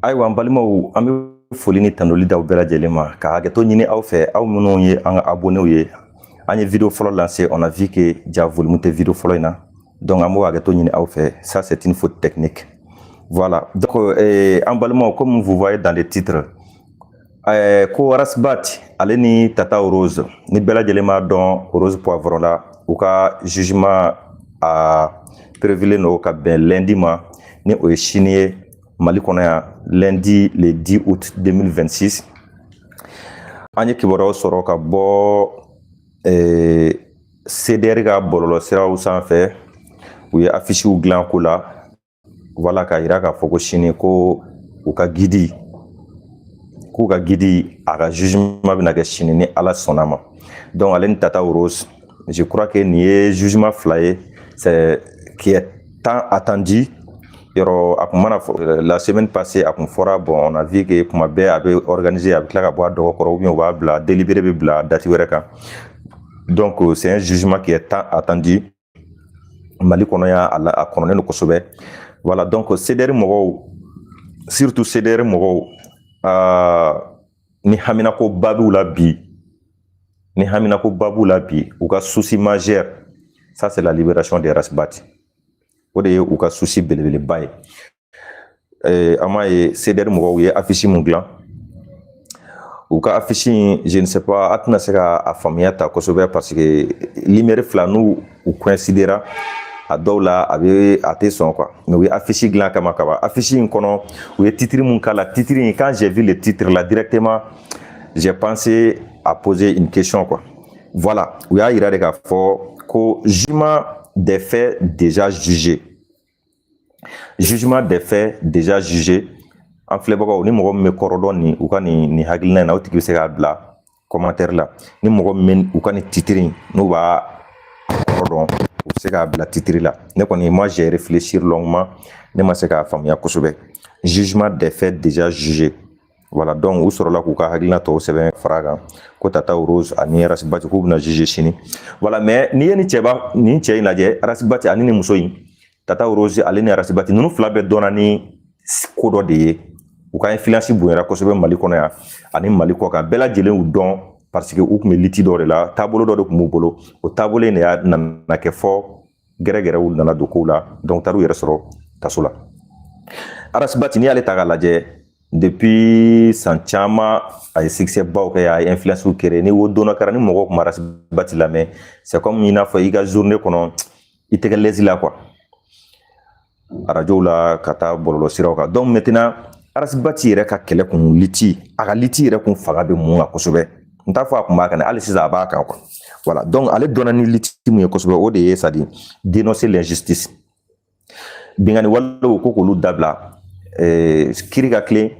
Ayiwa, an balimaw, an bɛ foli ni tanuli d'aw bɛɛ lajɛlen ma, ka hakɛto ɲini aw fɛ, aw minnu ye an ka abonnés ye. An ye vidéo fɔlɔ lancé, on a vu que ja volume tɛ vidéo fɔlɔ in na, donc an b'o hakɛto ɲini aw fɛ. Ça, c'est une faute technique. Voilà, donc an balimaw, comme vous voyez dans le titre, ko Ras Bath, ale ni Tata Rose, ni bɛɛ lajɛlen b'a dɔn Rose Poivron la, u ka jugement a prévulen don ka bɛn lundi ma, ni o ye sini ye Mali kɔnɔ yan, lundi le 10 août 2026. An ye kibaruyaw sɔrɔ ka bɔ CDR ka bɔlɔlɔsiraw sanfɛ. U ye affiches dilan ko la, voilà, k'a yira k'a fɔ ko sini ko u ka guide, k'u ka guide, a ka jugement bɛna kɛ sini, ni Ala sɔnna ma. Donc ale ni Tata Rose, je crois que nin ye jugement fila ye, c'est qui est tant attendu. Yɔrɔ a kun mana fɔ la semaine passée, a kun fɔra. Bon, on a vu que kuma bɛɛ a bɛ organiser, a bɛ tila ka bɔ a dɔgɔ kɔrɔ, ou bien u b'a bila, délibéré bɛ bila date wɛrɛ kan. Donc c'est un jugement qui est tant attendu Mali kɔnɔ yan, a la a kɔnɔnen don kosɛbɛ. Voilà, donc CDR mɔgɔw, surtout CDR mɔgɔw, ni haminakoba b'u la bi, ni haminakoba b'u la bi, u ka souci majeur, ça c'est la libération des Ras Bath. O de ye u ka souci belebeleba ye. An m'a ye CDR mɔgɔw ye affiche mun dilan, u ka affiche in, je ne sais pas, a tɛna se ka a faamuya ta kosɛbɛ, parce que lumière fila n'u u coïncidera a dɔw la, a bɛ a tɛ sɔn quoi. Mais u ye affiche dilan kama kaban, affiche in kɔnɔ, u ye titre mun k'a la, titre in, quand j'ai vu le titre là, directement j'ai pensé à poser une question quoi. Voilà, u y'a yira de k'a fɔ ko jugement des faits déjà jugés, jugement des faits déjà jugés. An filɛbagaw, ni mɔgɔ min bɛ kɔrɔ dɔn nin u ka nin hakilina in na, o tigi bɛ se k'a bila commentaire la. Ni mɔgɔ min bɛ u ka nin titre in, n'u b'a kɔrɔ dɔn, u bɛ se k'a bila titre la. Ne kɔni, moi, j'ai réfléchi longuement, ne ma se k'a faamuya kosɛbɛ, jugement des faits déjà jugés. Voilà, donc u sɔrɔla k'u ka hakilina tɔw sɛbɛn fara kan ko Tata Rose ani Ras Bath k'u bɛna juger sini. Voilà, mais n'i ye nin cɛba nin cɛ in lajɛ, Ras Bath ani nin muso in, Tata Rose, ale ni Ras Bath, ninnu fila bɛɛ dɔnna ni ko dɔ de ye. U ka influence bonyara kosɛbɛ Mali kɔnɔ yan ani Mali kɔ kan. Bɛɛ lajɛlen y'u dɔn parce que u tun bɛ lutte dɔ de la, taabolo dɔ de tun b'u bolo. O taabolo in de y'a nana kɛ fɔ gɛrɛgɛrɛw nana don kow la, donc taar'u yɛrɛ sɔrɔ kaso la. Ras Bath, n'i y'ale ta k'a lajɛ, depuis san caman a ye succès baw kɛ, a ye influence créer. Ni wo don dɔ kɛra ni mɔgɔw kun ma Ras Bath lamɛn, c'est comme i n'a fɔ i ka journée kɔnɔ i tɛ kɛ l'aise la quoi, arajow la ka taa bɔlɔlɔ siraw kan. Donc maintenant, Ras Bath yɛrɛ ka kɛlɛ kun, lutte, a ka lutte yɛrɛ kun fanga bɛ mun kan kosɛbɛ? N t'a fɔ a kun b'a kan, hali sisan a b'a kan quoi. Voilà, donc ale dɔnna ni lutte mun ye kosɛbɛ, o de ye, c'est à dire dénoncer l'injustice, binkanni walew ko k'olu dabila, kiiri ka tilen,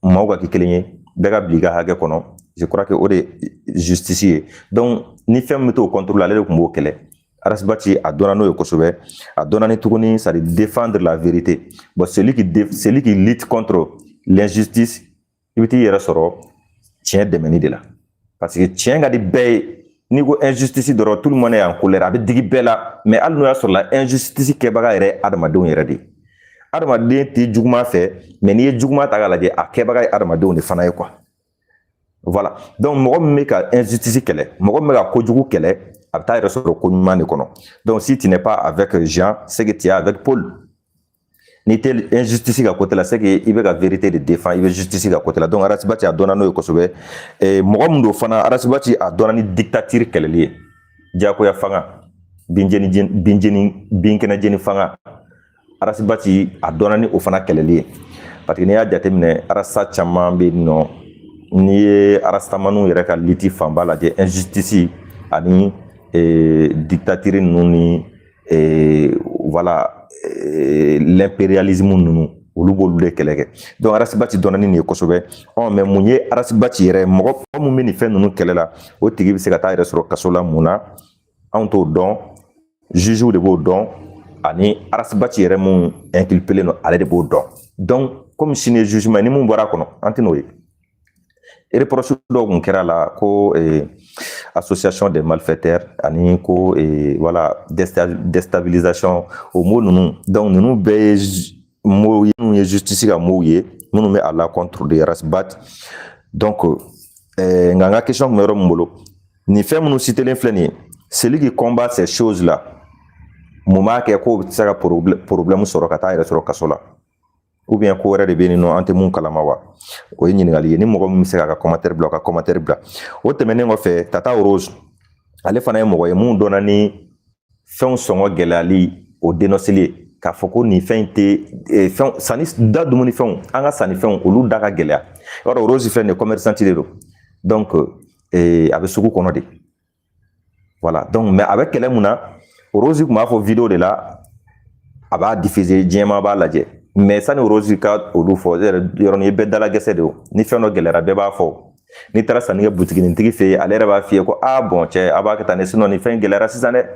maaw ka kɛ kelen ye, bɛɛ ka bila i ka hakɛ kɔnɔ. Je crois que o de justice ye. Donc ni fɛn min bɛ t'o contre la, ale de tun b'o kɛlɛ. Ras Bath, a dɔnna n'o ye kosɛbɛ. A dɔnna ni tuguni, c'est à dire défendre la vérité. Bon, celui qui lutte contre l'injustice, i bɛ t'i yɛrɛ sɔrɔ tiɲɛ dɛmɛni de la, parce que tiɲɛ ka di bɛɛ ye. N'i ko injustice dɔrɔn, tout le monde est en colère, a bɛ digi bɛɛ la. Mais hali n'o y'a sɔrɔ la, injustice kɛbaga yɛrɛ ye adamadenw yɛrɛ de ye. Adamaden tɛ juguman fɛ, mais n'i ye juguman ta k'a lajɛ, a kɛbaga ye adamadenw de fana ye quoi. Voilà, donc mɔgɔ min bɛ ka injustice kɛlɛ, mɔgɔ min bɛ ka kojugu kɛlɛ, a bɛ taa yɛrɛ sɔrɔ ko ɲuman de kɔnɔ. Donc si tu n'es pas avec Jean, c'est que tu es avec Paul. N'i tɛ injustice ka côté la, c'est que i bɛ ka vérité de défend, i bɛ justice ka côté la. Donc Ras Bath, a dɔnna n'o ye kosɛbɛ. Mɔgɔ min don fana, Ras Bath, a dɔnna ni dictature kɛlɛli ye, diyagoya fanga, binjeni binjeni binkɛnɛ jeni fanga. Ras Bath, a dɔnna ni o fana kɛlɛli ye, parce que n'i y'a jateminɛ, arasa caman bɛ yen nɔ, n'i ye arastamaniw yɛrɛ ka lutte fanba lajɛ, injustice ani dictature ninnu ni voilà, l'impérialisme ninnu, olu b'olu de kɛlɛ kɛ. Donc Ras Bath dɔnna ni nin ye kosɛbɛ. Ɔ mais mun ye Ras Bath yɛrɛ, mɔgɔ mun bɛ nin fɛn ninnu kɛlɛ la, o tigi bɛ se ka taa yɛrɛ sɔrɔ kaso la mun na? Anw t'o dɔn, jugew de b'o dɔn, ani Ras Bath yɛrɛ mun inculpé don, ale de b'o dɔn. Donc comme sini ye jugement, ni mun bɔra a kɔnɔ, an tɛ n'o ye. Reproche dɔw kun kɛra la ko association des malfaiteurs ani ko voilà, déstabilisation, o mot ninnu. Donc ninnu bɛɛ ye mots ye, minnu ye justice ka mots ye. minnu bɛ à l'encontre de Ras Bath. Donc nka n ka question tun bɛ yɔrɔ min bolo, nin fɛn minnu citelen filɛ nin ye, celui qui combat ces choses là, mun b'a kɛ k'o bɛ se ka problème sɔrɔ ka taa yɛrɛ sɔrɔ kaso la, ou bien ko wɛrɛ de bɛ yen nɔ, an tɛ mun kalama wa? O ye ɲininkali ye. Ni mɔgɔ min bɛ se k'a ka commentaire bila, o ka commentaire bila. O tɛmɛnen kɔfɛ, Tata Rose, ale fana ye mɔgɔ ye mun dɔnna ni fɛnw sɔngɔ gɛlɛyali o dénonceli ye, k'a fɔ ko nin fɛn in tɛ fɛn sanni da, dumunifɛnw, an ka sannifɛnw, olu da ka gɛlɛya. I b'a dɔn, Rose filɛ nin ye, commerçante de don. Donc a bɛ sugu kɔnɔ de, voilà. Donc mais a bɛ kɛlɛ mun na, Rose tun b'a fɔ vidéo de la, a b'a diffuser, diɲɛmaa b'a lajɛ. Mais sani Rose ka olu fɔ, yɔrɔnin ye, bɛɛ dalagɛsɛ de. O ni fɛn dɔ gɛlɛyara, bɛɛ b'a fɔ. N'i taara sanni kɛ butiginintigi fɛ yen, ale yɛrɛ b'a f'i ye ko aa, bon cɛ, a b'a kɛ tan de, sinon ni fɛn gɛlɛyara sisan dɛ.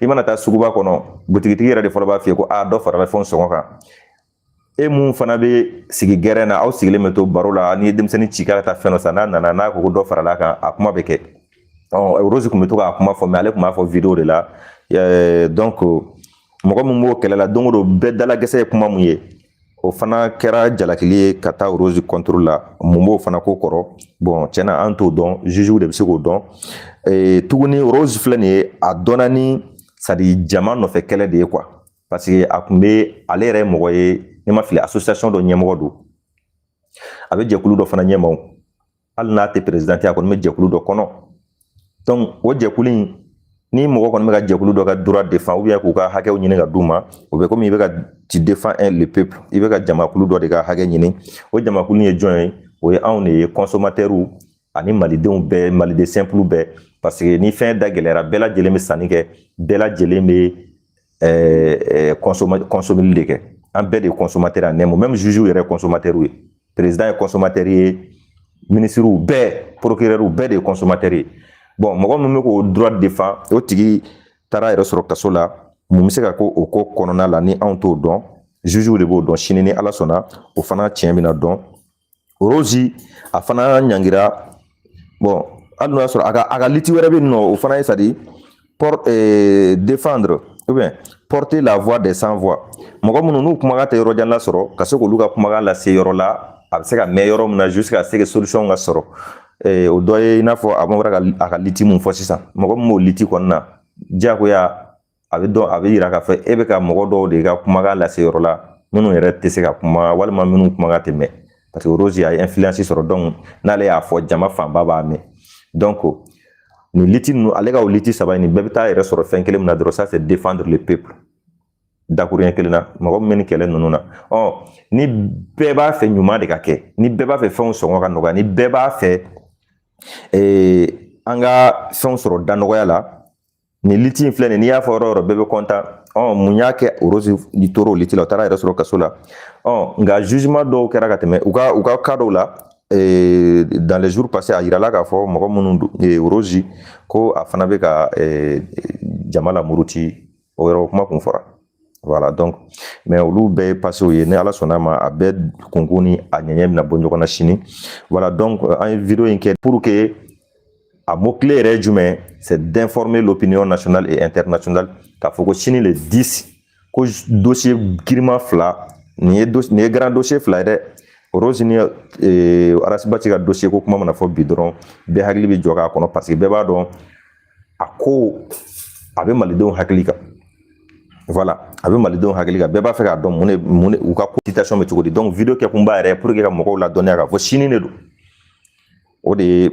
I mana taa suguba kɔnɔ, butigitigi yɛrɛ de fɔlɔ b'a f'i ye ko aa, dɔ farala fɛnw sɔngɔ kan. E mun fana bɛ sigi gɛrɛn na, aw sigilen bɛ to baro la, n'i ye denmisɛnnin ci k'a ka taa fɛn dɔ san, n'a nana n'a ko ko dɔ farala kan, a kuma bɛ kɛ. Ɔ Rose tun bɛ to k'a kuma fɔ, mais ale tun b'a fɔ vidéo de la. Donc mɔgɔ min b'o kɛlɛ la don o don, bɛɛ dalagɛsɛ ye kuma mun ye, o fana kɛra jalakili ye ka taa Rose contre la. Mun b'o fana ko kɔrɔ? Bon, tiɲɛna, an t'o dɔn, juge de bɛ se k'o dɔn. Tuguni, Rose filɛ nin ye, a dɔnna ni, c'est à dire, jama nɔfɛ kɛlɛ de ye quoi, parce que a tun bɛ, ale yɛrɛ ye mɔgɔ ye, n'i ma fili, association dɔ ɲɛmɔgɔ don, a bɛ jɛkulu dɔ fana ɲɛma. Hali n'a tɛ président, a kɔni bɛ jɛkulu dɔ kɔnɔ. Donc o jɛkulu in, ni mɔgɔ kɔni bɛ ka jɛkulu dɔ ka droit défend ou bien k'u ka hakɛw ɲini ka d'u ma, o bɛ komi i bɛ ka tu défends le peuple, i bɛ ka jamakulu dɔ de ka hakɛ ɲini. O jamakulu ye jɔn ye? O ye anw de ye, consommateurs ani malidenw bɛɛ, maliden simple bɛɛ, parce que ni fɛn da gɛlɛyara, bɛɛ lajɛlen bɛ sanni kɛ, bɛɛ lajɛlen bɛ consommeli de kɛ. An bɛɛ de ye consommateur en un mot. Même juge yɛrɛ ye consommateur ye, président ye consommateur ye, ministre bɛɛ, procureur bɛɛ de ye consommateur ye. Bon, mɔgɔ min bɛ k'o droit défend, o tigi taara yɛrɛ sɔrɔ kaso la. Mun bɛ se ka ko o ko kɔnɔna la, ni anw t'o dɔn, juge de b'o dɔn. Sini, ni Ala sɔnna, o fana tiɲɛ bɛna dɔn. Rose, a fana ɲangira. Bon, hali n'o y'a sɔrɔ a ka lutte wɛrɛ bɛ yen nɔ, o fana ye, c'est à dire défendre ou bien porter la voix des sans voix, mɔgɔ minnu n'u kumakan tɛ yɔrɔ jan lasɔrɔ, ka se k'olu ka kumakan lase yɔrɔ la, a bɛ se ka mɛn yɔrɔ min na, jusqu'à ce que solution ka sɔrɔ. O dɔ ye, i n'a fɔ a bɔra ka a ka lutte mun fɔ sisan, mɔgɔ min b'o lutte kɔnɔna na, diyagoya a bɛ dɔn, a bɛ yira k'a fɔ e bɛ ka mɔgɔ dɔw de ka kumakan lase yɔrɔ la, minnu yɛrɛ tɛ se ka kuma, walima minnu kumakan tɛ mɛn, parce que Rose a ye influence sɔrɔ. Donc n'ale y'a fɔ, jama fanba b'a mɛn. Donc nin lutte ninnu, ale ka o lutte saba in, nin bɛɛ bɛ taa yɛrɛ sɔrɔ fɛn kelen min na dɔrɔn, ça c'est défendre le peuple, dakuruɲɛ kelen na. Mɔgɔ min bɛ nin kɛlɛ ninnu na, ɔ ni bɛɛ b'a fɛ ɲuman de ka kɛ, ni bɛɛ b'a fɛ fɛnw sɔngɔ ka nɔgɔya, ni bɛɛ b'a fɛ an ka fɛnw sɔrɔ da nɔgɔya la, nin lutte in filɛ nin, n'i y'a fɔ yɔrɔ o yɔrɔ, bɛɛ bɛ content. Ɔ mun y'a kɛ Rose tora o lutte la, o taara yɛrɛ sɔrɔ kaso la? Ɔ nka jugement dɔw kɛra ka tɛmɛ u ka cas dɔw la dans les jours passés, a yirala k'a fɔ mɔgɔ minnu, Rose ko a fana bɛ ka jama lamuruti, o yɔrɔ kuma kun fɔra. Voilà, donc mais olu bɛɛ ye passew ye. Ni Ala sɔnna ma, a bɛɛ kunkun ni a ɲɛɲɛ bɛna bɔ ɲɔgɔn na sini. Voilà, donc an ye vidéo in kɛ pour que a mot clé yɛrɛ ye jumɛn? C'est d'informer l'opinion nationale et internationale k'a fɔ ko sini le 10, ko dossier girinman fila nin ye, nin ye grand dossier fila ye dɛ. Rose ni Ras Bath ka dossier ko kuma mana fɔ bi dɔrɔn, bɛɛ hakili bɛ jɔ k'a kɔnɔ, parce que bɛɛ b'a dɔn a ko a bɛ malidenw hakili kan. Voilà, a bɛ malidenw hakili kan, bɛɛ b'a fɛ k'a dɔn mun de u ka situation bɛ cogo di. Donc vidéo kɛ kunba yɛrɛ, pour que ka mɔgɔw ladɔnniya k'a fɔ sini de don, o de ye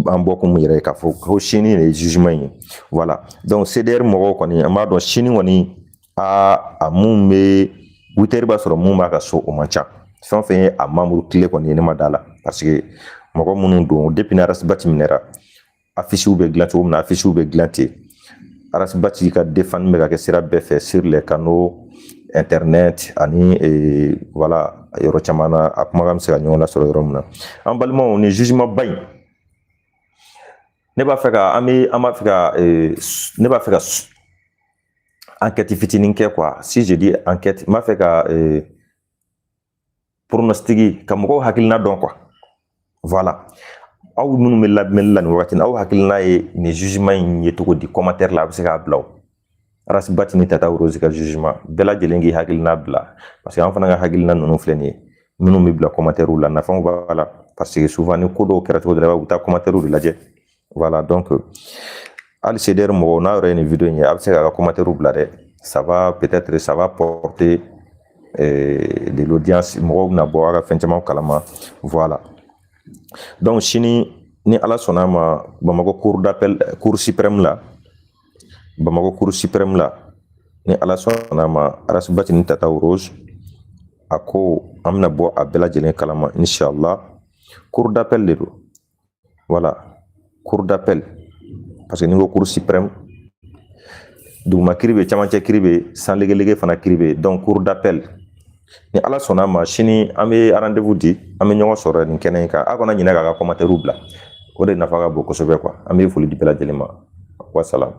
an bɔ kun yɛrɛ ye, k'a fɔ ko sini de ye jugement in ye. Voilà, donc CDR mɔgɔw kɔni, an b'a dɔn sini kɔni, a mun bɛ 8 heures b'a sɔrɔ mun b'a ka so, o man ca. Fɛn o fɛn ye a membre clé kɔni ye, ne ma da la, parce que mɔgɔ minnu don, depuis ni Ras Bath minɛra, affiches bɛ dilan cogo min na, affiches bɛ dilan ten. Ras Bath ka défendre bɛ ka kɛ sira bɛɛ fɛ, sur les canaux internet ani voilà, yɔrɔ caman na, a kumakan bɛ se ka ɲɔgɔn lasɔrɔ yɔrɔ min na. An balimaw, ni jugement ba in, ne b'a fɛ ka an bɛ an b'a fɛ ka ne b'a fɛ ka enquête fitinin kɛ quoi. Si je dis enquête, n b'a fɛ ka pronostic, ka mɔgɔw hakilina dɔn quoi. Voilà, aw minnu bɛ lamɛnli la nin wagati in, aw hakilina ye nin jugement in ye cogo di? Commentaire la, a bɛ se k'a bila. O Ras Bath ni Tata Rose ka jugement, bɛɛ lajɛlen k'i hakilina bila, parce que an fana ka hakilina ninnu filɛ nin ye. Minnu bɛ bila commentaire la, nafaw b'a la, parce que souvent ni ko dɔw kɛra cogo dɔ la, u bɛ taa commentaire de lajɛ. Voilà, donc hali CDR mɔgɔw, n'a yɛrɛ ye nin vidéo in ye, a bɛ se k'a ka commentaire bila dɛ. Ça va peut-être, ça va porter de l'audience, mɔgɔw bɛna bɔ a ka fɛn caman kalama. Voilà, donc sini, ni Ala sɔnna a ma, Bamakɔ cour d'appel, cour suprême la, Bamakɔ cour suprême la, ni Ala sɔnna a ma, Ras Bath ni Tata Rose, a ko an bɛna bɔ a bɛɛ lajɛlen kalama, inshallah. Cour d'appel de don, voilà, cour d'appel, parce que n'i ko cour suprême, duguma kiri bɛ, camancɛ kiri bɛ, sanlegelege fana kiri bɛ. Donc cour d'appel, ni Ala sɔnna a ma, sini an bɛ rendez-vous di, an bɛ ɲɔgɔn sɔrɔ nin kɛnɛ in kan. A kana ɲinɛ k'a ka commentaire bila, o de nafa ka bon kosɛbɛ quoi. An bɛ foli di bɛɛ lajɛlen ma. Wassalam.